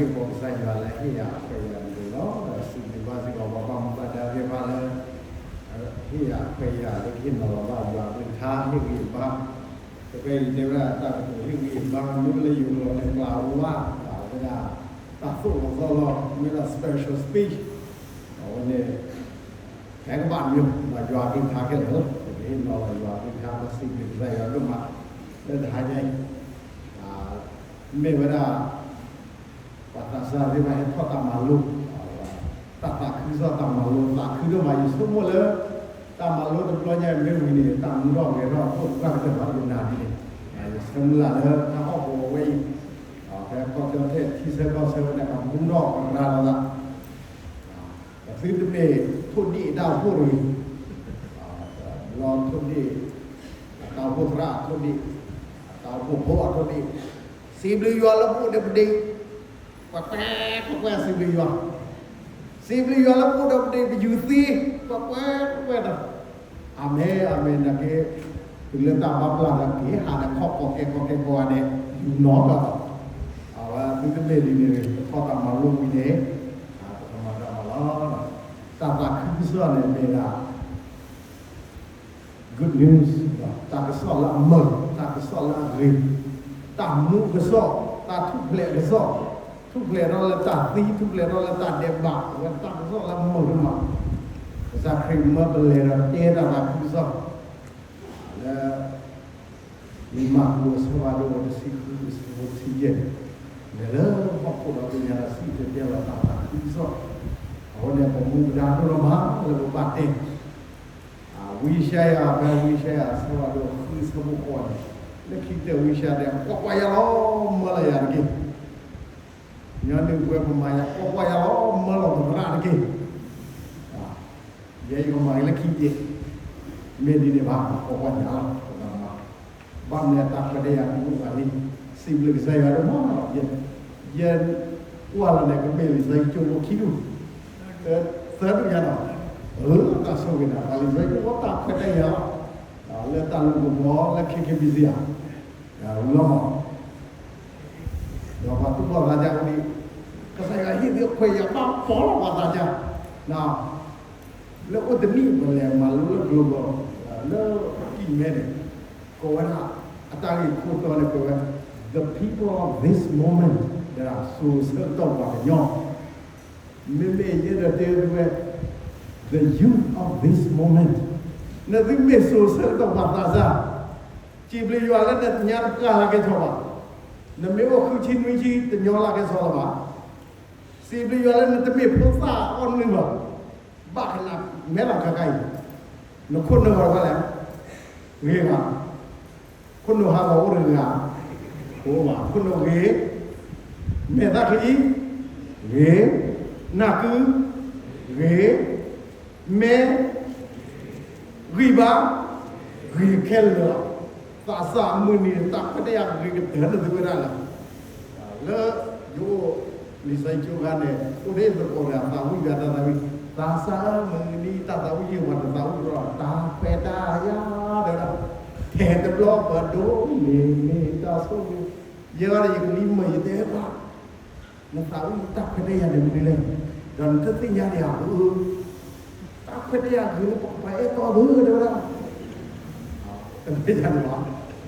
ဟ့ၣ်ဃီၤကစၢ်ယွၤလၢဟ့ၣ်ယၤအခွဲးယၤန့ၣ်လီၤ. ဒီးစံးဘျုးဘၣ်စ့ၢ်ကီးပှၤဘၣ်မူဘၣ်ဒါသ့ၣ်တဖၣ်လၢ ဟ့ၣ်ယၤအခွဲးယၤလၢကဟ့ၣ်နီၤလီၤဘၣ်ယွၤအကလုၢ်ကထါ ဟ့ၣ်ဂံၢ်ဘါ တဖဲအံၤတဲဝဲဒၣ်တၢ်ကတိၤဟ့ၣ်ဂံၢ်ဘါ မ့ၢ်လၢယိၤလီၤန့ၣ် ကျးဝါ ဝဲဒၣ် တၢ်သိၣ်လီၤသီလီၤ မ့ၢ်ဒၣ် special speech အဝဲန့ၣ် ဖဲကဘၣ်မ့ၢ်ဒီးယွၤအကလုၢ်ကထါခဲလၢာ်လီၤ. ပကဟ့ၣ်နီၤလီၤယွၤအကလုၢ်ကထါ ပစံးဘျုးကစၢ်ယွၤဒိၣ်မး လၢတဟါညါအံၤ မ့ၢ်ဝဲဒၣ် ပှၤသးစၢ်သ့ၣ်တဖၣ်ဟဲထီၣ်တၢ်မၤလိ တၢ်သးခုကစီၣ်တၢ်မၤလိ သးခုဒိၣ်မး ယဆိကမိၣ်လၢ တၢ်မၤလိတဘျီညါမ့ၢ်ဝံၤန့ၣ် တၢ်မူထီၣ်ဂဲၤထီၣ်အခိၣ်တဖၣ်ကတၢၢ်ဘၣ် ယနာ်ဒ်န့ၣ် ယဆၢမုၢ်လၢ်လၢတၢ်ဟီၣ်ကဝီၤဝဲအံၤ ဖဲကီၢ်ကၠီၣ်တဲၣ်ထံဆၢကီၢ်ဆၢဝဲန့ၣ် ကမူထီၣ်ရၤလီၤသး ပသုတမ့ၢ်ထိၣ်ဒ့ၣ်အတၢ်အိၣ်ဖှိၣ်တဂ့ၤ, လီၤထိၣ်ဒ့ၣ်, အတၢ်အိၣ်ဖှိၣ်သရၣ်အထိၣ်ဒ့ၣ်, အတၢ်အိၣ်ဖှိၣ်ဖိအထိၣ်ဒ့ၣ်, စံးဘျုးယွၤလၢပအိၣ်ဒီးပဒ့, ကွဲးကွဲးကွဲးကွဲးစံးဘျုးယွၤ, စံးဘျုးယွၤလၢပအိၣ်ဒီးပဒ့ ပယူၤသံ, ကွဲးကွဲးကွဲးကွဲးဒီး အၤမ့ၣ် အၤမ့ၣ် နာ်က့ တုၤလၢတၢ်ဘၣ်ပျၢ်လၢက့ၤဟးဒီးခီၣ်ကီၢ်ကဲကီၢ်ကဲကီၢ်ဂၤဒဲး ယူၤနီၤကီး, အဝဲသုတမ့ၢ်လံန့ၣ် ပထီၣ်တၢ်မၤလိဝံၤန့ၣ် ပကမၤတၢ်မၤလီၤ, တၢ်သးခုကစီၣ်န့ၣ်မ့ၢ်ဒၣ် good news တၢ်ကစီၣ်လၢအမုာ်, တၢ်ကစီၣ်လၢအဂ့ၤ, တၢ်မူကစီၣ်, တၢ်ထူၣ်ဖျဲးကစီၣ်, ထူၣ်ဖျဲးထီၣ်လၢတၢ်သံ, ထူၣ်ဖျဲးထီၣ်လၢတၢ်ဒဲးဘး, အဝဲတၢ်ကစီၣ်လၢအမုာ်ဒိၣ်မး, ကစၢ်ခရံာ်မၢပလဲၤဒီးတဲတၢ်သးခုကစီၣ် လၢ လံာ်မၢ်ကူးအဆၢဖးဒိၣ်တဆံဃု အဆၢဖိတဆံယဲၢ်, လဲၤလၢဟီၣ်ခိၣ်ဒီဘ့ၣ်ညါဒီးစံၣ်တဲၤတဲလီၤတၢ်သးခုကစီၣ်, အဃိန့ၣ် ပမူပဒါဒိၣ်ထီၣ်မးလၢပဘၣ်တဲ, ဝံယၡါယၤ ဖဲဝံယၡါယၤအဆၢဖးဒိၣ်ဃု အဆၢဖိဃိးန့ၣ်, လၢခံကတၢၢ်ဝံယၡါယၤတဲ ကွၢ်ကွၢ်ယၤလီၤ မၢလီၤယၤတက့ၢ် ညီနုၢ်ပဝဲပမၤယၤ ကွၢ်ကွၢ်ယၤလီၤ မၢလီၤပသရၣ်တက့ၢ်. ယဲယကမၤက့ၤလၢခံက့ၤ, မ့ၢ်ဒ်န့ၣ်ဘၣ် ကွၢ်ကွၢ်ယၤလီၤ ပကမၤ, ဘၣ်မနုၤတၢ်ခွဲးတၢ်ယာ်န့ၣ်အိၣ်ဘၣ်လံ, စံးဘျုးကစၢ်ယွၤဒိၣ်မးလီၤ. ယဲကွၢ်လီၤန့ၣ် ကမ့ၢ်လံာ်စီဆှံကၠိဖိခံဒူၣ်, သၢဒူၣ်ညါနီၤ, အၢ တၢ်ဆိၣ်ဂ့ၤနၤ ပှၤလံာ်စီဆှံကၠိဖိတၢ်ခွဲးတၢ်ယာ်လီၤ, လၢတၢ်လူၢ်ကပီၤလၢ ခဲကဲဘံစံ ဧါ ဝံၤလီၤမး ဒီးပှၤသူၣ်ဘီၣ်သးစၢ်ဝဲန့ၣ်, ကစၢ်ယွၤဟ့ၣ်သုအခွဲးယာ်ဘၣ်ဖီလီၤပှၤသးစၢ်, လၢအိၣ်တနံၣ်ပလဲၤမၤလိလၢ global, လၢကံၣ်မဲန့ၣ်, ကိးဝဲဒၣ်, အတၢ်ဂ့ၢ်ခိၣ်တီန့ၣ် ကိးဝဲ, The people of this moment ဒီးစိၤဆၢကတီၢ်ပှၤကညီ မ့မ့ၢ်ယဲဒီးတဲသုဝဲ, the youth of this moment, နသုမ့ၢ်စိၤဆၢကတီၢ်ပှၤသးစၢ်, စံးဘျုးယွၤလၢနညါတကၢ်လၢကဲထီၣ်ဘၣ်, နမ့ၢ်အိၣ်ဃုဆံနွံဆံ တညီလၢကဲထီၣ်လၢၤဘၣ်, စံးဘျုးယွၤလၢနတမ့ၢ်ဖိသၣ်အီၣ်နုၢ်ဘၣ်, ဘၣ်ကနၣ်မဲလီၤခါခါအံၤ, နခိၣ်နူာ်ဂီၤတဖၣ်လဲၣ်, ဂ့ၤဂၤ ခိၣ်နူာ်ဟးဂီၤအိၣ်တဂၤ, အိၣ်ဘၣ် ခိၣ်နူာ်ဂ့ၤ, မဲာ်သၣ်ချံ, ဂ့ၤ, နၢ်ကု, ဂ့ၤ, မဲ, ဂံၢ်ဘါ, ဂ့ၤခဲလၢာ်လီၤ. သးစၢ်အမုၢ်နံၤ တၢ်ခွဲးတၢ်ယာ်ဂ့ၤကတၢၢ်န့ၣ်သုဝဲဒၣ်လီၤ. လၢယအိၣ်လံာ်စီဆှံကၠိခါန့ၣ် အိၣ်ဒၣ်သကိးဒီးသးဝံၣ်ယွၤတၢ်သးဝံၣ်, သးစၢ်မုၢ်နံၤတၢ်သးဝံၣ်ယံာ်ဝဲတသးဝံၣ်ဒီး တၢ်ခွဲးတၢ်ယာ်ဒီး ထဲတဘျီပဒိၣ်န့ၣ်န့ၣ်တၢ်ဆိၣ်ဂ့ၤ, ယဲဒီးယကလံၤမုာ်ယတဲကွၢ် နသးဝံၣ်တၢ်ခွဲးတၢ်ယာ်န့ၣ်မနုၤလဲၣ်, ဒီးနတသ့ၣ်ညါဒံးဧါ, တၢ်ခွဲးတၢ်ယာ်ဂ့ၤလၢပကပှၤအဲၣ်တီဒၢတဲဝဲဒၣ်, တသ့ၣ်ညါဒံးဘၣ်,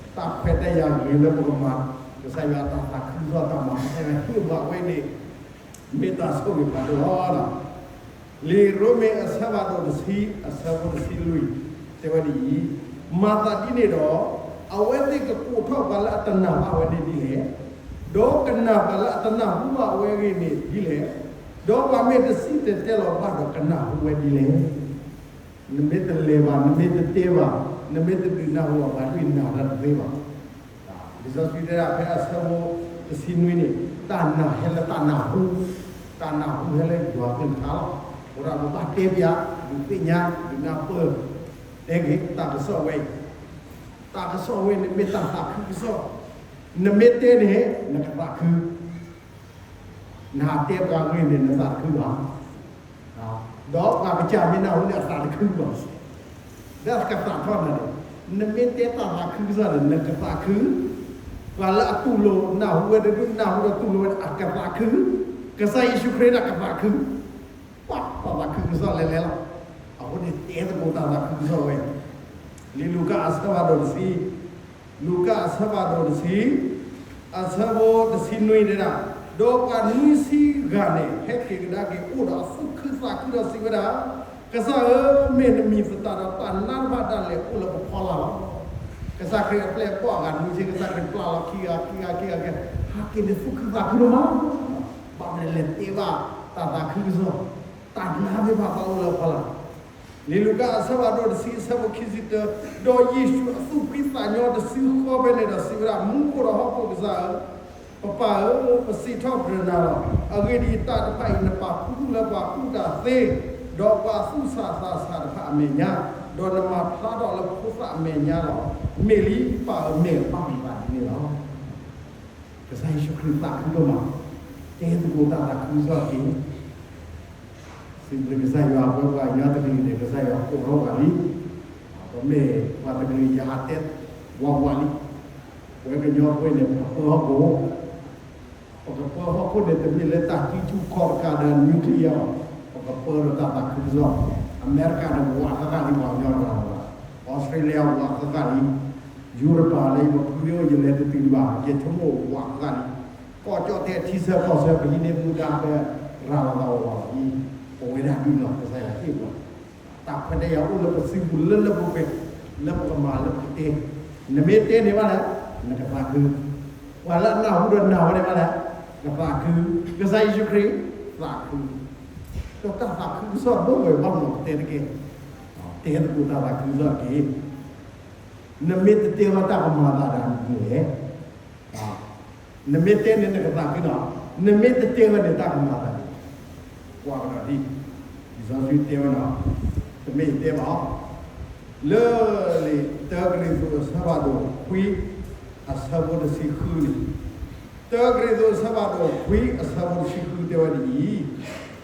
တၢ်ခွဲးတၢ်ယာ်ဂ့ၤလၢပကမၤ ကစၢ်ယွၤတၢ်သးခုကစီၣ်တၢ်မၤ ကစၢ်ယွၤဟ့ၣ်ပှၤဝဲန့ၣ် မ့ၢ်တၢ်ဆိၣ်ဂ့ၤဖးဒိၣ်လီၤ. လံာ်ရိမ့ၤအဆၢဖးဒိၣ်တဆံ အဆၢဖိတဆံလွံၢ် တဲဝဲဒ်အံၤ, မၤသးဒ်န့ၣ်ဒီး အဝဲသ့ၣ်ကကိးထီၣ်ပှၤလၢအတနာ်ဘၣ်ဝဲန့ၣ်ဒ်လဲၣ်, ဒီးကနာ်ပှၤလၢအတနၢ်ဟူဘၣ်ဝဲအဂ့ၢ်န့ၣ်ဒ်လဲၣ်, ဒီးပှၤမ့ၢ်တစံၣ်တဲၤတဲလီၤဘၣ်ဒီးကနၢ်ဟူဝဲဒ်လဲၣ်. နမ့ၢ်တလဲၤဘၣ်, နမ့ၢ်တတဲဘၣ်, နမ့ၢ်တဒုးနၢ်ဟူဘၣ် ပှၤဒုးနၢ်တၢ်တသ့ဘၣ်. လံာ်စီဆှံတဲဒၣ်ဖဲအဆၢဖိတဆံနွံန့ၣ် တၢ်နာ်ဟဲလၢတၢ်နၢ်ဟူ, တၢ်နၢ်ဟူဟဲလၢယွၤကလုၢ်ကထါလီၤ. အဃိဒီးပဘၣ်တဲပျး, ဒုးသ့ၣ်ညါ, ဒုးနၢ်ပၢၢ်, တဲက့ၤတၢ်ကစီၣ်ဝဲအံၤ, တၢ်ကစီၣ်ဝဲန့ၣ်မ့ၢ်တၢ်သးခုကစီၣ်, နမ့ၢ်တဲန့ၣ် နကသးခု နဟးတဲပှၤဂ့ၢ်န့ၣ် နသးတခုဘၣ်. ဒီးပှၤကစၢ်မ့ၢ်နၢ်ဟူန့ၣ်အသးတခုဘၣ်. ဒီးကသးထီၣ်နၤန့ၣ်, နမ့ၢ်တဲတၢ်သးခုကစီၣ်န့ၣ် နကသးခု, ပှၤလၢအတူၢ်လိာ်နၢ်ဟူဝဲတဒူၣ်နၢ်ဟူဒီးတူၢ်လိာ်ဝဲအကသးခု, ကစၢ်ယ့ၣ်ၡူးခရံာ်ဒၣ်ကသးခု, ပှၤသးခုကစီၣ်လဲၤလဲၤလီၤ. အဃိန့ၣ်တဲသကိးတၢ်သးခုကစီၣ်ဝဲ, လံာ်လူၤကၣ်အဆၢဖးဒိၣ်တဆံ, လူၤကၣ်အဆၢဖးဒိၣ်တဆံ, အဆၢဖိတဆံနွံတဲဒၣ်, ဒီးပှၤနွံဆံဂၤန့ၣ် ဟဲက့ၤကဒါက့ၤအိၣ်ဒီးအသူၣ်ခုသးခုဒီးစံးဝဲဒၣ်, ကစၢ်ဧၢ, မ့ၢ်နမံၤသတးဒီးတၢ်နါတဖၣ်ဒၣ်လဲာ်အိၣ်လၢပဖီလာ်လီၤ. ကစၢ်ခရံာ်အပျဲၢ်အဘီၣ်အဂၤနွံဆံ ကစၢ်ခရံာ်ပျၢ်လီၤခံဂၤခံဂၤခံဂၤခံဂၤ, ဟဲက့ၤန့ၣ်သူၣ်ခုသးခုဒိၣ်မး, ဘၣ်မနုၤလဲၣ်တဲဘၣ်တၢ်သးခုကစီၣ်, တၢ်နါသ့ၣ်တဖၣ်ဘၣ်အိၣ်လၢအဖီလာ် လံာ်လူၤကၣ်အဆၢဖးဒိၣ်တဆံအဆၢဖိခံဆံတၢ, ဒီးယ့ၣ်ၡူးအသူၣ်ဖှံသးညီတစုဃီဖဲန့ၣ်ဒီးစံးဝဲဒၣ်, မူခိၣ်ဒီးဟီၣ်ခိၣ်ကစၢ်ဧၢ, ပပၢ်ဧၢ, ပစံးထီၣ်ပတြၢၤနၤလီၤ. အဂ့ၢ်ဒ်အံၤ, တၢ်တဖၣ်အံၤနပာ်ခူသူၣ်လၢပှၤကူၣ်တၢ်သ့, ဒီးပှၤသူၣ်ဆးသးဆးတဖၣ်အမဲာ်ညါ, ဒီးနမၤဖျါထီၣ်လၢဖိသၣ်အမဲာ်ညါလီၤ. မ့ၢ်လံပၢ်ဧၢ, မ့ၢ်ဘၣ်မံၤဘၣ်ဒ်န့ၣ်လီၤ. ကစၢ်ယ့ၣ်ၡူးခရံာ်သးခုဒိၣ်မး, တဲသကိးတၢ်သးခုကစီၣ်က့ၤ စံးဘျုးကစၢ်ယွၤ ပဝဲပှၤကညီတကလုာ်န့ၣ် ကစၢ်ယွၤကိးထီၣ်ပှၤလံ. ပမ့ၢ်ပှၤတကလုာ်ယၤတဲဝးဝးလံ. ပဝဲကညီဖိန့ၣ် ပကပၢဟီၣ်ခိၣ်, ပကပၢဟီၣ်ခိၣ်န့ၣ် တမ့ၢ်လၢတၢ်သံဆူၣ်ခီၣ်တကးဒီး nuclear ဘၣ်, ပကပၢဒီးတၢ်သးခုကစီၣ်. အမဲရကၤန့ၣ် ဝးဃၣ်ဃၣ်လံ ပှၤကညီတဂၤလီၤ. အီစထြ့လယါ ဝးဃၣ်ဃၣ်လံ. ယူရပၤလၢယပဖုအအိၣ် ယလဲၤတတုၤဒံးဘၣ်, ယဆိကမိၣ်ဝးဃၣ်ဃၣ်လံ. ကီၢ်ကၠီၣ်တဲၣ် ထံဆၢကီၢ်ဆၢ ပဟံးန့ၢ်မူဒါဖဲ ရၤလီၤသးဝးဝးလီၤအံၤ, ပဝဲဒၣ်ဒ်န့ၣ်လီၤ ကစၢ်ယွၤဟ့ၣ်ပှၤ တၢ်ခွဲးတၢ်ယာ်အိၣ်လၢပစုပူၤလၢလၢပှဲၤပှဲၤ, လၢပကမၤလၢပကတဲ, နမ့ၢ်တဲန့ၣ်ဘၣ်လဲၣ်, နကသးခု, ပှၤလၢအနၢ်ဟူဒီးနာ်ဝဲန့ၣ်ဘၣ်လဲၣ်, ကသးခု, ကစၢ်ယ့ၣ်ၡူးခရံာ်, သးခု, ဒီးတၢ်သးခုကစီၣ်ဒိၣ်ဝဲဘၣ်မနုၤပတဲတက့ၢ်, တဲသကိးတၢ်သးခုကစီၣ်တက့ၢ်. နမ့ၢ်တတဲဘၣ်တၢ်ကမၤသးဒ်န့ၣ်လဲၣ် နမ့ၢ်တဲန့ၣ်နကသးခုနီၤ, နမ့ၢ်တတဲဘၣ်န့ၣ်တၢ်ကမၤသးန့ၣ်, ကွၢ်ကဒီးဒ်, လံာ်စီဆှံတဲဝဲနီၤ, တမ့ၢ်တဲဘၣ်အီၤ, လၢလံာ်တၢကရံၣ်သူးအဆၢဖးဒိၣ်ခွံ, အဆၢဖိတဆံဃုန့ၣ်, တၢကရံၣ်သူးအဆၢဖးဒိၣ်ခွံအဆၢဖိတဆံဃုတဲဝဲဒ်အံၤ,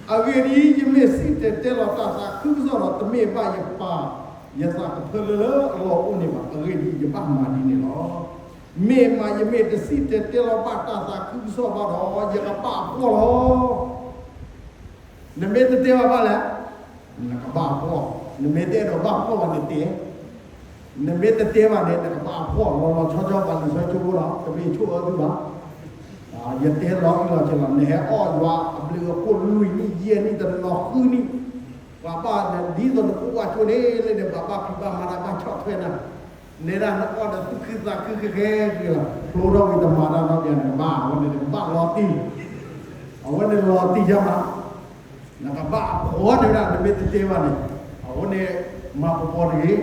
အဂ့ၢ်ဒ်အံၤ, ယမ့ၢ်စံၣ်တဲၤတဲလီၤတၢ်သးခုကစီၣ်ဒီး တမ့ၢ်ဘၣ်ယပၢ်ယသးကဖၢလၢလၢအလီၢ်အိၣ်န့ၣ်ဘၣ်, အဂ့ၢ်ဒ်အံၤ, ယဘၣ်မၤဒ်န့ၣ်လီၤ. မ့ၢ်မးယမ့ၢ်တစံၣ်တဲၤတဲလီၤဘၣ်တၢ်သးခုကစီၣ်ဘၣ်ဒီး ယကဘၣ်အဖှီၣ်လီၤ. နမ့ၢ်တတဲဘၣ်ဘၣ်လဲၣ်, နကဘၣ်အဖှီၣ်, နမ့ၢ်တအဲၣ်ဒိးဘၣ်အဖှီၣ်ဘၣ်န့ၣ်တဲ, နမ့ၢ်တတဲဘၣ်န့ၣ် နကဘၣ်အဖှီၣ်, လီၤလီၤဆီဆီ ပှၤလံာ်စီဆှံကၠိဖိလီၤ, တမ့ၢ်ဆိၣ်အၢသုဘၣ်. ယတဲလီၤအုၣ်လီၤက့ၤလီၤ, နဟဲအီၣ်ယွၤအဘျုးအဖှိၣ်လွံၢ်နံၣ်ယဲၢ်နံၣ်တနီၤဃုနံၣ်, ပှၤဘၣ်နၤ ဒ်သိးနဖိဝဲကၠိန့ၣ် လၢနဘၣ်ဘၣ်ဖံးဘၣ်မၤတၢ်ဘၣ်ဆီၣ်ထွဲနၤ, နဲဒၣ်နအီၣ်ဒီးသူၣ်ခုသးခုဃဲဃဲက့ၤလီၤ, ဖျိထီၣ်ဝံၤတမၤတၢ်နီတမံၤ နကဘၣ်, အဝဲန့ၣ်နကဘၣ်လီၤတံၢ်, အဝဲန့ၣ်လီၤတံၢ်ယါမး နကဘၣ်အဖှီၣ်န့ၣ်ဝဲဒၣ် နမ့ၢ်တတဲဘၣ်န့ၣ်, အဃိန့ၣ် မၤပပီၤတဂ့ၤ,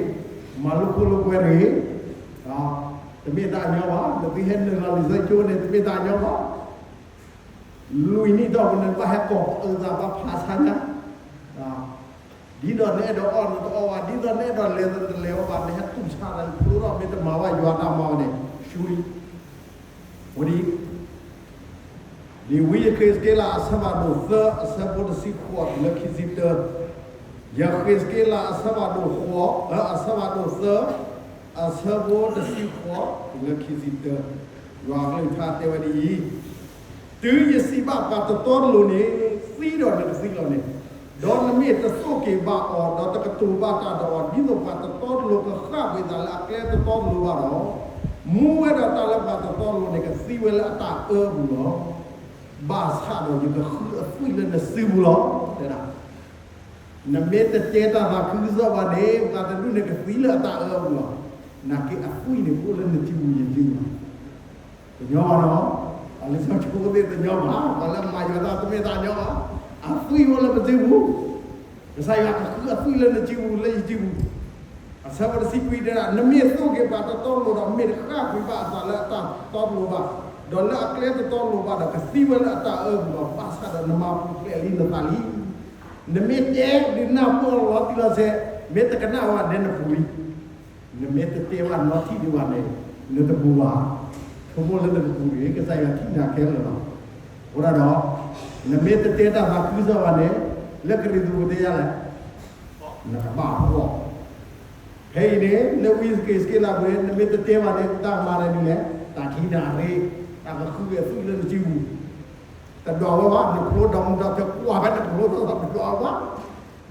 မၤလိခိၣ်လိကွဲတဂ့ၤ, တမ့ၢ်တၢ်ညီဘၣ်, နသုဟဲနုာ်လီၤလံာ်စီဆှံကၠိန့ၣ် တမ့ၢ်တၢ်ညီဘၣ်. လွံၢ်နံၣ်ဒီးပနဘၣ်ဟဲကိးပအၢသးဘၣ်ဖးဆါညါ, ဒ်သိးနအဲၣ်ဒိးအီၣ်နတအီၣ်ဘၣ်, ဒ်သိးနအဲၣ်ဒိးလဲၤနတလဲၤဘၣ်, နဟဲတူၢ်ဆါသးဖျိထီၣ် မ့ၢ်တမၤဘၣ်ယွၤတၢ်မၤန့ၣ် ဆူလံ ဝဲဒ် လံာ်ဝံယဃ့းစက့လးအဆၢဖးဒိၣ်သၢ အဆၢဖိတဆံဃိးတုၤလၢခံဆံတၢ, ယဃ့းစက့လးအဆၢဖးဒိၣ်ဃိး, အဆၢဖးဒိၣ်သၢ, အဆၢဖိတဆံဃိးတုၤလၢခံဆံတၢ, ယွၤအကလုၢ်ကထါတဲဝဲဒ်အံၤ, တုၤယစံးဘၣ်ပှၤတတီတလိၤန့ၣ်, သံဒီးနကသံလီၤန့ၣ်, ဒီးနမ့ၢ်တသိၣ်က့ၤဘၣ်အီၤ, ဒီးတကတိၤဘၣ်တၢ်ဒီးအီၤ, ဒ်သိးပှၤတတီတလိၤကဃၣ်ကွံာ်သးလၢအကျဲတတီတလိၤဘၣ်ဒီး, မူဝဲဒီးတၢ်လၢပှၤတတီတလိၤန့ၣ် ကသံဝဲလၢအတၢ်အၢအပူၤလီၤ. ဘၣ်ဆၣ်ဒီးယကဃုအသွံၣ်လၢနစုပူၤလီၤ, တဲဒၣ်. နမ့ၢ်တတဲတၢ်သးခုကစီၣ်ဘၣ်န့ၣ် ပှၤတဒူၣ်န့ၣ်ကသံလၢအတၢ်အၢအပူၤလီၤ. နာ်က့အသွံၣ်န့ၣ်အိၣ်လၢနစုပူၤယစုပူၤလီၤ. တညီဘၣ်နီၤ, ပှၤလၢစီၤဆိကသ့ၣ်တညီဘၣ်, ပှၤလၢမၤယွၤတၢ်တမ့ၢ်တၢ်ညီဘၣ်, အသွံၣ်အိၣ်လၢပစုပူၤ, ကစၢ်ယွၤကဃုအသွံၣ်လၢနစုပူၤလၢယစုပူၤ အဆၢဖိတဆံခွံတဲဒၣ်, နမ့ၢ်သိၣ်က့ၤပှၤတတီတလိၤဒီး မ့ၢ်တဃၣ်ကွံာ်ဘၣ်အသးလၢအတၢ်တတီတလိၤဘၣ်, ဒီးလၢအကျဲတတီတလိၤဘၣ်ဒီး ကသံဝဲလၢအတၢ်အၢအပူၤလီၤ. ဘၣ်ဆၣ်ဒီးနမၤပူၤဖျဲးလံနသးလံ. နမ့ၢ်တဲဒုးနၢ်ပၢၢ်လီၤတံၢ်လီၤဆဲး, မ့ၢ်တကနၣ်ဝဲဒၣ်နပူၤလံ. နမ့ၢ်တတဲဘၣ်နီထံၣ်ဒံးဘၣ်န့ၣ်, နတပူၤဘၣ်. ဆိကမိၣ်လၢနကပူၤတဂ့ၤ, ကစၢ်ယွၤထံၣ်နၤခဲလၢာ်လီၤ. အဃိဒၣ်ဒီး, နမ့ၢ်တတဲတၢ်သးခုကစီၣ်ဘၣ်န့ၣ်, လၢကရံၣ်သူးပတဲယါလဲၣ် နကဘၣ်အဖှီၣ်. ဖဲအံၤန့ၣ် လၢဝံယဃ့းစက့လးပူၤန့ၣ် နမ့ၢ်တတဲဘၣ်န့ၣ် တၢ်ကမၤနၤဒ်လဲၣ်, တၢ်ထံၣ်နၤရ့, တၢ်ကဃုက့ၤအသွံၣ်လၢနစုပူၤ. တဒွးဝဲဘၣ်, နဖျိဒီမုၢ်ဒီထၢ ကွၢ်ဖဲနဖျိထီၣ် တဒွးဝဲဘၣ်.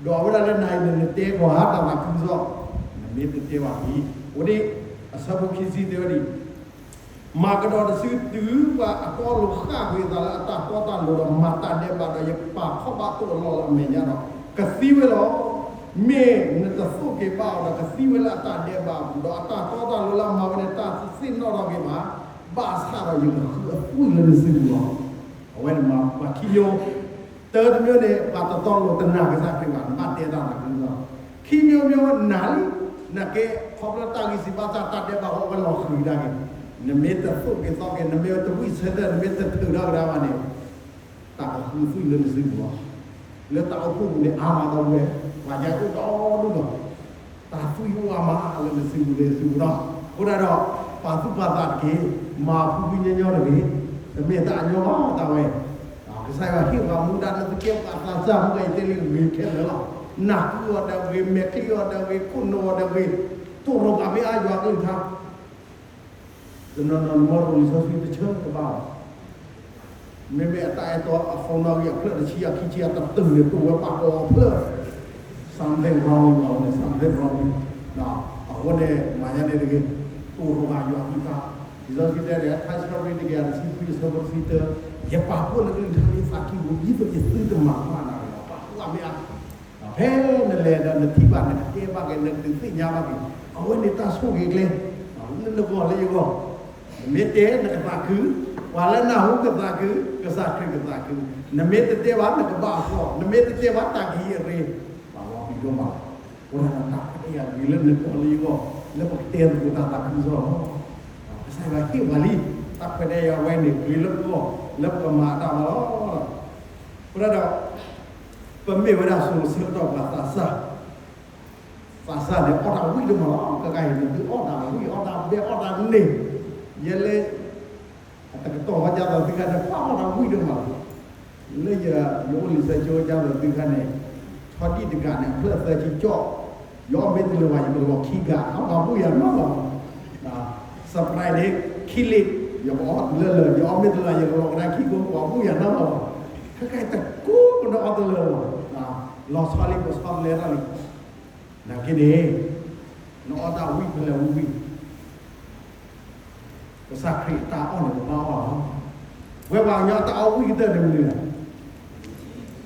ဒွးဝဲဒၣ်လၢနၤအံၤန့ၣ် နတဲကွၢ်တၢ်သးခုကစီၣ်, နမ့ၢ်တတဲဘၣ်န့ၣ်, အဃိန့ၣ် အဆၢဖိခံဆံတဲဝဲဒ်အံၤ, မၤကဒီးတစုတုၤပှၤအတီအလိၤဃၣ်ကွံာ်အသးလၢအတၢ်တီတၢ်လိၤဒီးမၤတၢ်ဒဲးဘးဒီး ယပာ်ခီၣ်ဘၣ်သိၣ်အလီၢ်လၢအမဲာ်ညါဒီး ကသံဝဲလီၤ. မ့ၢ်နတသိၣ်က့ၤဘၣ်အီၤဒီး ကသံဝဲလၢအတၢ်ဒဲးဘးအပူၤ, ဒီးအတၢ်တီတၢ်လိၤလၢအမၤဝဲန့ၣ် တၢ်တသ့ၣ်နီၣ်ထီၣ်က့ၤဘၣ်, ဘၣ်ဆၣ်ဒီးယကဃုအသွံၣ်လၢနစုပူၤလီၤ. အဝဲန့ၣ်မၤပှၤခံမျိုး, တၢတမျိုးန့ၣ် ပှၤတတီလိၤတနာ်ကစၢ်ခရံာ်ဘၣ်, နဘၣ်တဲတၢ်သးခုကစီၣ်, ခံမျိုးမျိုးနာ်လံ, နာ်က့ ခီဖျိတၢ်ဂံၢ်စၢ်ဘါစၢ်တၢ်ဒဲးဘးအဃိ အဝဲလီၤဃုာ်ကဒါက့ၤ, နမ့ၢ်တသိၣ်က့ၤသီက့ၤ နမ့ၢ်တဝံၣ်ဆၢထၢၣ် နမ့ၢ်တထုးထီၣ်ကဒါဘၣ်န့ၣ် တၢ်ကဃုသွံၣ်လၢနစုပူၤလီၤ. လၢတၢ်အိၣ်ဖှိၣ်ပူၤန့ၣ် အါမးဒီပုၢ်ဝဲၢ်, ပှၤညါအိၣ်ဒီဒူၣ်လီၤ. တၢ်သွံၣ်အိၣ်အါမးလၢနစုပူၤလၢနစုပူၤလီၤ. အဃိဒၣ်ဒီး ပာ်သူၣ်ပာ်သးတက့ၢ်, မၤဖုဖုညီညီတဂ့ၤ, တမ့ၢ်တၢ်အညီဘၣ်တၢ်ဝဲ, ကစၢ်ယွၤဟ့ၣ်ပှၤမူဒါလၢသုကဲပှၤသးစၢ်မူဒါအံၤတဲလံဂ့ၤခဲလၢာ်လီၤ. နၢ်ကုအီၤဒီးဂ့ၤ, မဲာ်ချံအီၤဒီးဂ့ၤ, ခိၣ်နူာ်အီၤဒီးဂ့ၤ, တိၢ်ရိၣ်ဘၣ်မ့ၢ်အါယွၤကလုၢ်ကထါ တနီၤနီၤနမ့ၢ်ရိၤလံာ်စီဆှံတဆၢကဘၣ်လီၤ. မ့မ့ၢ်အတၢ်အဲၣ်တီအ phone နီၣ်ဂံၢ်အဖျၢၣ်တဆံအခံဆံအတတုၤန့ၣ် တိၢ်ဝဲပာ်ကီအဖျၢၣ်, something wrong လီၤန့ၣ် something wrong လီၤ. အဃိန့ၣ် မၤညါန့ၣ်တဂ့ၤ, တိၢ်ရိၣ်ဘၣ်ယွၤကလုၢ်ကထါ, လံာ်စီဆှံတဲန့ၣ် ထါစံးထီၣ်ပတြၢၤတကယၤတဆံခွံအဆၢဖိတဆံတၢ, ယပာ်ဖှိၣ်လၢကလုၢ်ကထါလၢယသးကံၢ်ပူၤ ဒ်သိးယသုတမၤကမၣ်နၤတဂ့ၤလီၤ. ပာ်ဖှိၣ်ဘၣ်မ့ၢ်အါ ဖဲနလဲၤဒီးနထံၣ်ဘၣ် နကတဲဘၣ်က့ၤ နကဒုးသ့ၣ်ညါဘၣ်က့ၤ အဝဲန့ၣ်တၢ်ဆိၣ်ဂ့ၤကျဲ လၢနဂီၢ်လၢယဂီၢ်, နမ့ၢ်တဲနကသးခု, ပှၤလၢနၢ်ဟူကသးခု, ကစၢ်ခရံာ်ကသးခု, နမ့ၢ်တတဲဘၣ်နကဘၣ်အသီၣ်, နမ့ၢ်တတဲဘၣ်တၢ်ကဟံးအရ့, ပှၤလီၤပံၤဒိၣ်မးလီၤ. အဃိဒီးတၢ်ခွဲးတၢ်ယာ်ဂ့ၤလၢနဂီၢ်လၢယဂီၢ် လၢပကတဲသကိးတၢ်သးခုကစီၣ်လီၤ. ကစၢ်ယွၤဟ့ၣ်ပှၤလံ တၢ်ခွဲးတၢ်ယာ်ဝဲန့ၣ် ဂ့ၤလၢပဂီၢ် လၢပကမၤအတၢ်မၤလီၤ. အဃိဒီး ပမ့ၢ်ဝဲဒၣ်စိၤဆၢကတီၢ်ပှၤသးစၢ်, သးစၢ်န့ၣ်အီၣ်တၢ်ဝံၣ်ဒိၣ်မးလီၤ. ခဲခါအံၤ နသုအီၣ်တၢ်ဝံၣ်အီၣ်တၢ်ဘဲအီၣ်တၢ်န့ၣ်, ယဲလၢ အတကတီၢ်ဃီ ကၢ်သိးသုခါန့ၣ် ပှၤအီၣ်တၢ်ဝံၣ်ဒိၣ်မးလီၤ. လၢယ ယအိၣ်လံာ်စီဆှံကၢ်သိးသုခါန့ၣ်, ထီဒံၣ်တကးန့ၣ် အဖျၢၣ်သၢဆံကၠီၣ်, ယအီၣ်မ့ၢ်တလၢာ်ဘၣ် ယကလီၤခံဂၤ ပှၤဘူၣ်ယၤနီတဘျီဘၣ်. Sprite န့ၣ် ခံလံၣ်, ယကအီၣ်လၢလၢာ် ယအီၣ်မ့ၢ်တလၢာ် ယကလီၤကဒါခံကိး ပှၤဘူၣ်ယၤနီတဘျီဘၣ်. ခဲခါအံၤတကိးပနအီၣ်တလၢာ်လီၤ. လီၤဆီလံ ပဆီတလဲတၢ်လံ. နာ်က့န့ၣ် နအီၣ်တၢ်ဝံၣ်ဖဲလဲၣ်ဝံၣ်ဝံၣ် ကစၢ်ခရံာ်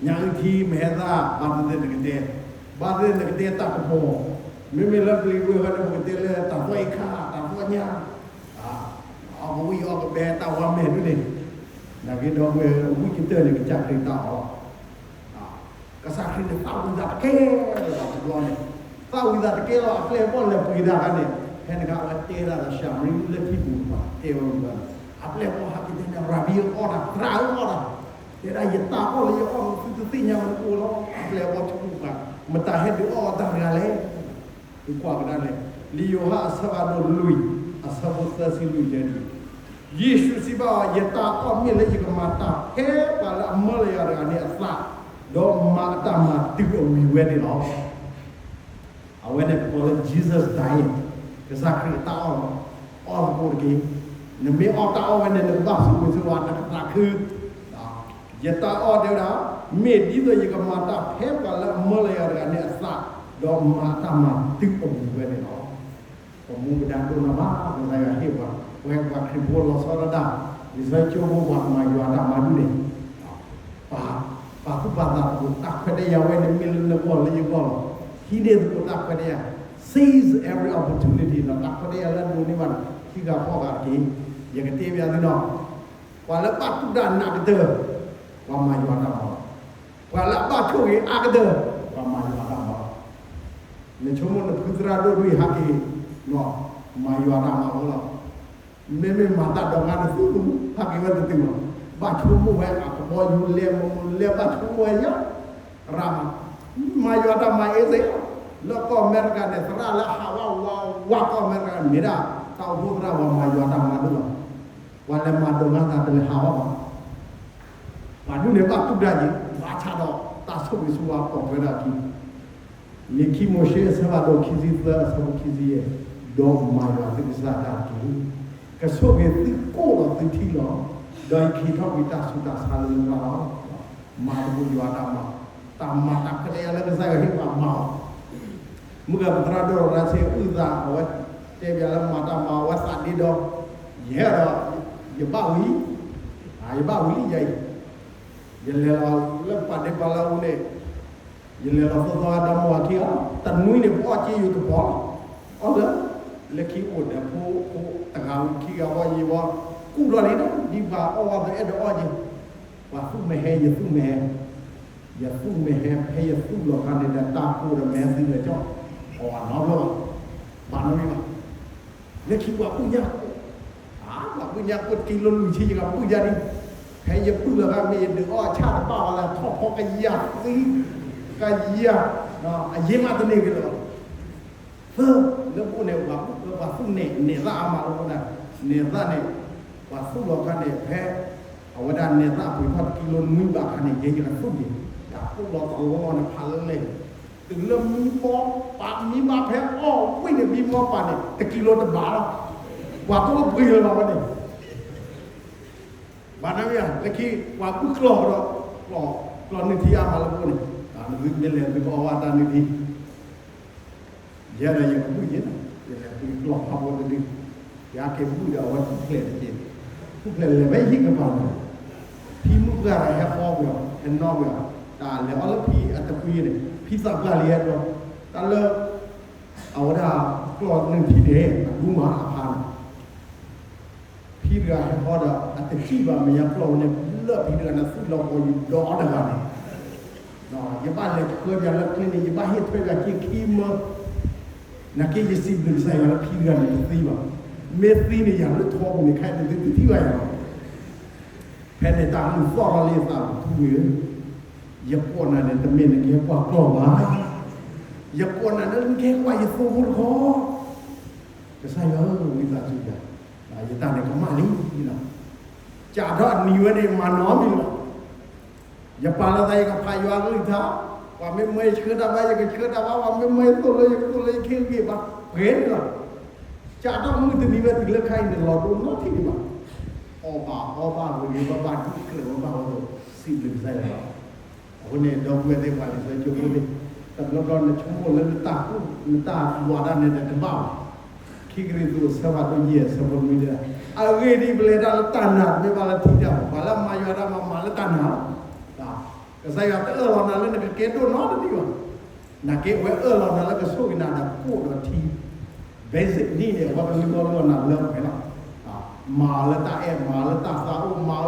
အတၢ်အီၣ်န့ၣ် ပဘၣ်အီၣ်လီၤ. ပဝဲပှၤကညီတၢ်အီၣ်ဝံၣ်ကတၢၢ်န့ၣ်မနုၤလဲၣ်. ညၣ်အုၣ်ထံ မဟဲသၣ် ဘၣ်သ့ၣ်သ့ၣ်နကတဲ, ဘၣ်သ့ၣ်သ့ၣ်နကတဲတၢ်ကပီၤ, မ့မ့ၢ်လၢပျံၤဝဲဃီန့ၣ် ပကတဲလၢတၢ်သီအ့ၣ်ခါ တၢ်သီညါ, အီၣ်ကဝံၣ်အီၣ်ကဘဲတၢ်ဝါမဲာ်ဒ်န့ၣ်, နာ်က့ဒီပုၢ်ဝဲၢ် ဝံၣ်ကတၢၢ်န့ၣ် ကစၢ်ခရံာ်တၢ်အီၣ် ကစၢ်ခရံာ်န့ၣ် သၣ်ဝံၤသးတကဲလီၤတဘျီန့ၣ်, သၣ်ဝံၤသးတကဲလီၤ အပျဲၢ်အဘီၣ်လဲၤပှ့ၤဒၣ်ခါန့ၣ်, ဖဲန့ၣ်အခါအဝဲတဲဒၣ်ဒီး ၡၤမရံလၢထံပူၤ ပှၤတဲဝဲန့ၣ်, အပျဲၢ်အဘီၣ်ဟးက့ၤတဲန့ၣ် ရၤဘံဧၢ အီၣ်တၢ်, သရၣ်ဧၢ အီၣ်တၢ်, တဲဒၣ်ယတၢ်အီၣ်လၢယအီၣ်န့ၣ် သုတသ့ၣ်ညါဝဲတကိးလီၤ. အပျဲၢ်အဘီၣ်ဆိကမိၣ်ပှၤ မတၤဟဲဒုးအီၣ်အီၤတၢ်တဂၤလဲၣ်. သုကွၢ်ကဒါလဲၣ်, လံာ်ယိၤဟၣ်အဆၢဖးဒိၣ်လွံၢ် အဆၢဖိသၢဆံလွံၢ်တဲဒ်အံၤ, ယ့ၣ်ၡူးစံးဘၣ်အီၤ, ယတၢ်အီၣ်မ့ၢ်လၢယကမၤတၢ်ဖဲပှၤလၢအမၢလီၤယၤတဂၤန့ၣ်အသး, ဒီးမၤအတၢ်မၤတုၤအဝံၤဝဲန့ၣ်လီၤ. အဝဲန့ၣ်ပကိးလၢ Jesus diet, ကစၢ်ခရံာ်အတၢ်အီၣ်လီၤ. အီၣ်သကိးတက့ၢ်. နမ့ၢ်အီၣ်တၢ်အီၣ်ဝဲန့ၣ် နကဘၣ်ဆိၣ်ဂ့ၤဆိၣ်ဝါ နကသးခု. ယတၢ်အီၣ်တဲဝဲဒၣ်, မ့ၢ်ဒ်သိးယကမၤတၢ်ဖဲပှၤလၢအမၢလီၤယၤတဂၤန့ၣ်အသး, ဒီးမၤအတၢ်မၤတုၤအဝံၤဝဲန့ၣ်လီၤ. ပမူပဒါဒိၣ်နီၢ်မး ကစၢ်ယွၤဟ့ၣ်ပှၤ, ပဝဲပှၤခရံာ်ဖိလီၤဆီဒၣ်တၢ်, လံာ်စီဆှံကၠိဖိပှၤကမၤယွၤတၢ်မၤဒ်န့ၣ် ပာ်, ပာ်သူၣ်ပာ်သးသကိး တၢ်ခွဲးတၢ်ယာ်ဝဲန့ၣ် မ့ၢ်လၢနဂီၢ်လၢယဂီၢ်လီၤ. ဟံးန့ၢ်သကိးတၢ်ခွဲးတၢ်ယာ်, seize every opportunity လီၤ. တၢ်ခွဲးတၢ်ယာ်လၢအဒိးန့ၢ်ဘၣ်န့ၣ် ခံဂၤဖီဂၤတက့ၢ်. ယကတဲဘၣ်သုနီၤ, ပှၤလၢဘၣ်တူၢ်တၢ်နးကတၢၢ်, ပှၤမၤယွၤတၢ်မၤလီၤ. ပှၤလၢအဘၣ်ဆိၣ်ဂ့ၤအါကတၢၢ်, ပှၤမၤယွၤတၢ်မၤလီၤ. နဆိကမိၣ်နဖုသရၣ်ဒိၣ်ဒွံၣ်ဟဲက့ၤ, မၤယွၤတၢ်မၤလီၤ. မ့မ့ၢ်မၤတၢ်ဒီးငါတသူၣ်တမူ ဟဲက့ၤဝဲတတုၤလီၤ. ဘၣ်ဆိကမိၣ်ဝဲအကဘီယူၤလဲၤမလဲၤ ဘၣ်ဆိကမိၣ်ဝဲယၤ, ရၣ်မး, မၤယွၤတၢ်မၤအ့ၣ်စ့ၢ်, လၢကီၢ်အမဲရကၤန့ၣ် သရၣ်လၢဟးဝးဝးဝးကီၢ်အမဲရကၤ မ့ၢ်ဒၣ် တၢ်အိၣ်ဖှိၣ်သရၣ် ပှၤမၤယွၤတၢ်မၤဒိၣ်လီၤ. ပှၤလဲၤမၤဒိးမၤသးတလဲၤဟးဝဲဘၣ်. ပှၤဒ်န့ၣ်ဘၣ်တူၢ်တၢ်ယံၤ ဘၣ်ဆၣ်ဒီးတၢ်ဆိၣ်ဂ့ၤဆိၣ်ဝါပိာ်ထွဲဒၣ်အခံ လံာ်ခံမိၤၡ့အဆၢဖးဒိၣ်ခံဆံသၢအဆၢဖိခံဆံယဲၢ်, ဒီးမၤယွၤသုကစၢ်တၢ်တက့ၢ်. ကဆိၣ်ဂ့ၤသုကိၣ်ဒီးသုထံလီၤ. ဒီးယကဟ့ၣ်ထီၣ်ကွံာ်တၢ်ဆူးတၢ်ဆါလၢနပှၤလီၤ. မၤသကိးယွၤတၢ်မၤ, တၢ်မၤတၢ်ခွဲးတၢ်ယာ်လၢကစၢ်ယွၤဟ့ၣ်ပှၤမၤအီၤ, မုၢ်ဂၤပသရၣ်ဒိၣ်ရၤဆ့အုၣ်သး အဝဲတဲဘၣ်လၢမၤတၢ်မၤအဝဲသးဒ့ဒီး, ယဟဲဒီး ယဘၣ်ဝံၤ, ယဘၣ်ဝံၤလံယၤအံၤ, ယလဲၤလီၤလၢပှၤဒဲပှၤလၢအအိၣ်န့ၣ်, ယလဲၤလီၤသီသီဒီးမိၢ်အခံဂၤ, တနွံန့ၣ် ပအီၣ်က့ယိၤတပီၤလီၤ. အီၣ်လၢ လၢခံအိၣ်ဒီးဖိ ဖိတဂၤဝံၤခံဂၤဝံၤယံၤဝံၤ, ကူၣ်ထီၣ်လံဒီး ဒ်ပှၤအီၣ်ဝဲသ့အဲၣ်ဒိးအီၣ်က့ၤ, ပှၤသူၣ်မ့ၢ်ဟဲ ယသူၣ်မ့ၢ်ဟဲ, ယသူၣ်မ့ၢ်ဟဲ ဖဲယသူၣ်လီၤခါန့ၣ်ဒီး တၢ်ကိၢ်ဒီးမ့ၢ်ဟဲသံလၢာ်ကၠီ, အီၣ်ဝဲနီတဘျီဘၣ်, ဘၣ်နီတမံၤဘၣ်. လၢခံပှၤဘုၣ်ညါကိၣ်, ပှၤဘုၣ်ညါကိၣ်တကံလိၤလွံၢ်ဆံယကဘုၣ်ယါဒံး, ဖဲယဘုၣ်လီၤခါမ့ၢ်ယဒုးအီၣ်ဆၣ်တဘၣ်ဝဲလၢထီၣ်ဖီကယၤသံ, ကယၤ, အယ့ၢ်မးတန့ၢ်က့ၤလၢၤဘၣ်. သၢ, လၢပအိၣ်န့ၣ် ပှၤဘုၣ်ပှၤသူၣ်န့ၢ် နဲၣ်သၣ်အါမးလၢပအိၣ်ဒၣ်, နဲၣ်သၣ်န့ၣ်, ပှၤသူၣ်လီၤခါန့ၣ် ဖဲ အဝဲဒၣ်နဲၣ်သၣ်ပှ့ၤထီၣ်တကံလိၤနွံဘးခါန့ၣ် ယဲယကသူၣ်က့ၤ, တၢ်ကိၢ်လီၤတလီလီၤန့ၣ် ဖးလၢလဲၣ်, တုၤလၢမံဘီပာ် မံဘီဖဲအီၣ်ဝံၣ်န့ၣ် မံဘီပာ်န့ၣ် တကံလိၤတဘးလီၤ, ပှၤတအိၣ်ပှ့ၤလၢၤဘၣ်ဝဲန့ၣ် ဘၣ်နမ့ၢ်ဧါ, လၢခံ ပှၤဘုၣ်ကျီၢ်ဒီး ကျီၢ်နုၢ်ထံအါမးလၢပအိၣ်န့ၣ်, နသုမ့ၢ်လဲၤသုကအီၣ်ဝဲတၢ်နုၢ်ထံ, ယဲဒီးယကဘုၣ်ယဲ, ယလဲၤသုကျီၢ်ဖးဖိတဒု, ယက့ၤဘုၣ်ဒီးအဝဲထူၣ်ဖျဲးတက့ၢ်, ထူၣ်ဖျဲးလဲၤဖဲဟံၣ်ကပၤန့ၣ်, ဖံမုၣ်ပှၢ်ဒီးဟဲဃီကွံာ်အီၤ ဟဲနီၣ်ကွံာ်အီၤ, တၢ်လဲၤအီၣ်လၢဖံအတကွံန့ၣ် ဖံသးပှၢ်လံဟဲဒီး, တၢ်လၢ အဝဲဒၣ် ကျီၢ်နုၢ်ထံန့ၣ် အဒူမးအဖါန့ၣ်, ဖံတဂၤဟဲဃီဒီး အတစံၣ်ဘၣ်မဲာ်ညါကျီၢ်ဝဲန့ၣ် လၢဖံတဂၤန့ၣ် သူၣ်လီၤကီးယူၤဒီးအီၤတဂၤန့ၣ်, ယဘၣ်လဲၤထွဲပၠးလၢကျဲန့ၣ် ယဘၣ်ဟ့ၣ်ထွဲပၠးက့ခံမၢ, နာ်က့ယစံးဘျုးကစၢ်ယွၤလၢဖံတဂၤန့ၣ်တသံဘၣ်, မ့ၢ်သံန့ၣ် ယၤလၢထီပူၤန့ၣ် ခဲအံၤန့ၣ်သုတထံၣ်ဘၣ်ယၤလီၤ. ဖဲန့ၣ်တၢ်မုၢ်သီၣ်ထီၣ်လံသးပူၤ ထူဝ့ဧၢ, ယကိးနၤန့ၣ် တမ့ၢ်နကဟဲကွၢ်ကျီၢ်ဘၣ်, ယကိးနၤန့ၣ် နကဟဲကွၢ်ယသိဖိတခီ, ကစၢ်ယွၤဧၢ ဝံသးစူၤယၤ, ယတၢ်န့ၣ်ကမၣ်လံလီၤ. ကးထီၣ်အနံၤဝဲန့ၣ် မၤနီတမံၤလီၤ. ယပာ်လီၤသး ယကဖးယွၤအကလုၢ်ကထါ, ပှၤမ့ၢ်မၢယဆှၢတၢ်ဘါ ယကဆှၢတၢ်ဘါ, ပှၤမ့ၢ်မၢယသိၣ်လိ ယကသိၣ်လိ ယခ့ဂ့ၤဘၣ်, ပှဲၤန့ၣ်လီၤ. ကးထီၣ်မုၢ်တနံၤဝဲတုၤလၢခဲအံၤန့ၣ် လီၤဒိနီတထံၣ်ဒံးဘၣ်. အီၣ်ဘၣ်အီဘၣ် ဂ့ၤဂ့ၤဘၣ်ဘၣ် ဒ်ကြၢးဝဲဘၣ်ဝဲအသိး စံးဘျုးကစၢ်ယွၤလီၤ. အဃိန့ၣ် ဒီပုၢ်ဝဲၢ်သ့ၣ်တဖၣ် လံာ်စီဆှံကတိၤန့ၣ်, တဘျီဘျီနဆိကမိၣ်လၢနတၢ်ကူၣ် နတၢ်ယွၤတၢ်န့ၣ်တဘၣ်ဘၣ်, ခံကရံၣ်သူး အဆၢဖးဒိၣ်ယဲၢ် အဆၢဖိနွံန့ၣ်, အဂ့ၢ်ဒ်အံၤ ပလဲၤတၢ်လၢတၢ်နာ် တမ့ၢ်ဘၣ်လၢထံတၢ်ဘၣ်, ပှၤလၢအမၤယွၤတၢ်မၤ မၤလၢတၢ်နာ်လီၤ. ကစၢ်ယွၤတအၢၣ်လီၤနၤလၢနကကဲဒိၣ်နီတမံၤဘၣ်. နာ်က့ အဝဲအၢၣ်လီၤနၤလၢကဆိၣ်ဂ့ၤနၤဒီးကိၣ်ဒီးထံ, basic need န့ၣ် အဝဲကလုၢ်ဘၣ်လီၤနၤလၢပှဲၤလီၤ. မၤအီၤလၢတၢ်အဲၣ်, မၤအီၤလၢတၢ်သးအိၣ်, မၤအီၤလၢတၢ်သးတီ, မၤအီၤ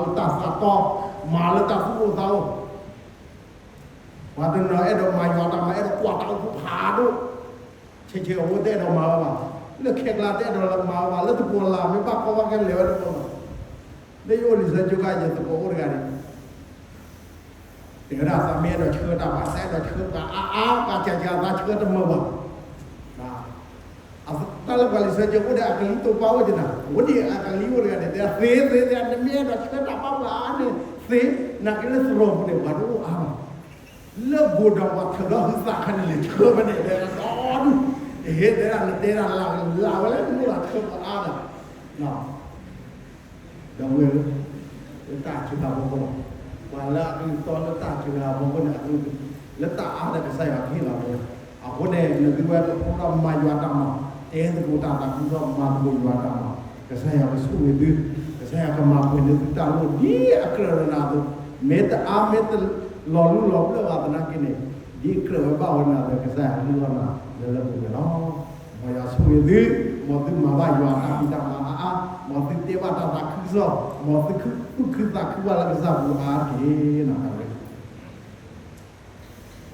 လၢတၢ်သူၣ်အိၣ်သးအိၣ်. ပှၤတနီၤအဲၣ်ဒိးမၤယွၤတၢ်မၤ အဲၣ်ဒိးကွၢ်တၢ်အိၣ်ဖှိၣ်ဖးဒိၣ်, ဆဲးဆဲးအဝဲတအဲၣ်ဒိးမၤဝဲဘၣ်. လၢခဲကျါတအဲၣ်ဒိးမၤဝဲဘၣ်, လၢသကိးလၢ်မ့ၢ်ဘၣ်ကီဘၣ်ခဲလဲၤဝဲတဘျီဘၣ်. လၢယအိၣ်လံာ်စီဆှံကါ ယသကိးအိၣ်တဂၤန့ၣ် တဲဝဲဒၣ် သးမ့ၢ်အဲၣ်ဒိးဆှၢတၢ်ဘၣ် သးအဲၣ်ဒိးဆှၢပှၤအါအါ ပှၤကကသးဆှၢတမုာ်ဘၣ်. တၢ်လၢပှၤလံာ်စီဆှံကၠိအိၣ်ဒီး အကလံၤတိာ်ပာ်အိၣ်က့ၤနၤ, အဝဲန့ၣ်အကလံၤအိၣ်တဂၤန့ၣ် တဲသ့သ့သ့ နမ့ၢ်အဲၣ်ဒိးဆှၢတၢ်ဘၣ်ပှၤအါန့ၣ်သ့, နာ်က့လၢသရိာ်ပူၤန့ၣ် ပှၤတအိၣ်အါဘၣ်. လၢ godown ပှၤထုးထီၣ်ဟုသးခါန့ၣ် လဲၤဆှၢဖဲန့ၣ် တဲဒီဒူၣ်, ဟဲတဲဒၣ်နတဲဒၣ်လၢ်လၢ်ဝဲလၢနအိၣ်ဒီးဆှၢပှၤအါဒီး ဒီပုၢ်ဝဲၢ်ဧၢ, လၢတၢ်စှၤဖီခိၣ်လီၤ. ပှၤလၢအကလုၢ်တီလၢတၢ်စှၤဖီခိၣ်န့ၣ် လၢတၢ်အါဒီးကစၢ်ယွၤကဟ့ၣ်လီၤဝဲ. အဃိန့ၣ် နသုဝဲပဖိဒီးမၤယွၤတၢ်မၤ, တဲသကိးတၢ်သးခုဒီးမၤသကိးယွၤတၢ်မၤ, ကစၢ်ယွၤကဆိၣ်ဂ့ၤသု, ကစၢ်ယွၤကမၤပှဲၤန့ၢ်သုတၢ်လိၣ်ဒ်အကြၢးလၢနၤအသိး, မ့ၢ်တအါမ့ၢ်တလီၤလူလီၤဘျၢဘၣ်သနာ်က့န့ၣ်, ဒ်အကြၢးဝဲဘၣ်ဝဲနၤအသိး ကစၢ်ယွၤကလုၢ်လီၤနၤလၢလၢပှဲၤပှဲၤလီၤ. မ်ယွၤဆိၣ်ဂ့ၤသု, မ်သုမၤဘၣ်ယွၤတၢ်ဖံးတၢ်မၤအါအါ, မ်သုတဲဘၣ်တၢ်သးခုကစီၣ်, မ်သုသူၣ်ခုသးခုဘၣ်လၢကစၢ်ပူၤအါတက့ၢ်.